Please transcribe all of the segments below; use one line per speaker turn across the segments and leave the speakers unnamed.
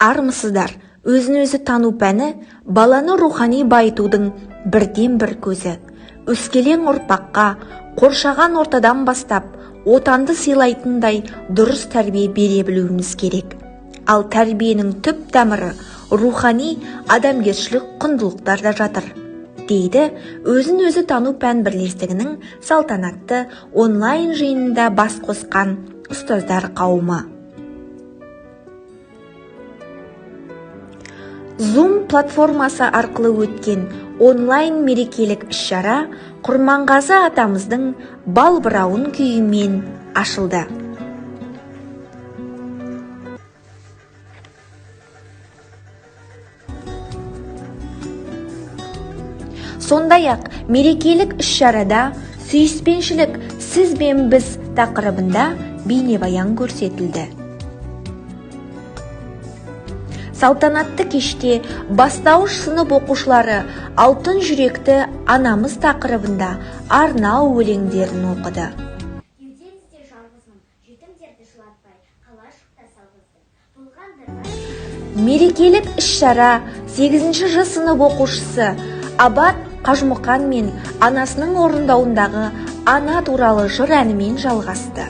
Армысыздар! Өзін-өзі тану пәні баланы рухани байытудың бірден-бір көзі. Өскелең ұрпаққа қоршаған ортадан бастап отанды сыйлайтындай дұрыс тәрбие бере білуіміз керек. Ал тәрбиенің түп тамыры рухани адамгершілік құндылықтарда жатыр, дейді өзін-өзі тану пән бірлестігінің салтанатты онлайн жиынында бас қосқан ұстаздар қауымы. Zoom платформасы арқылы өткен онлайн мерекелік іс-шара Құрманғазы атамыздың балбырауын күйімен ашылды. Сондай-ақ мерекелік іс-шарада сүйіспеншілік сіз бен біз тақырыбында бейнебаян көрсетілді. Салтанатты кеште бастауыш сынып оқушылары алтын жүректі анамыз тақырыбында арнау өлеңдерін оқыды. Мерекелік іс-шара 8-ші Ж сынып оқушысы Абат Қажымұқан мен анасының орындауындағы ана туралы жыр әнімен жалғасты.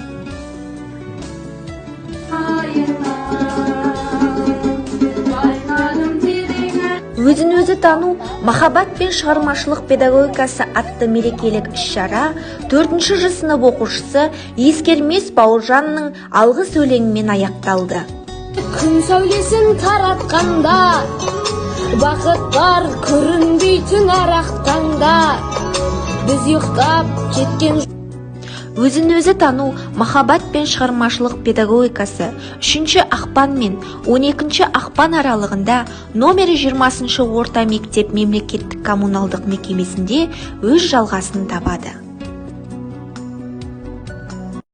Өзін-өзі тану, махаббат пен шығармашылық педагогикасы атты мерекелік іс-шара 4-ші Ж сынып оқушысы Ескермес Бауыржанның алғыс өлеңімен аяқталды.
Күн сәулесін таратқанда, бақыт бар көрінбейтін арақ таңда, біз ұйықтап кеткен.
Өзін-өзі тану, махаббат пен шығармашылық педагогикасы 3 ақпан мен 12 ақпан аралығында номері 20 орта мектеп мемлекеттік коммуналдық мекемесінде өз жалғасын табады.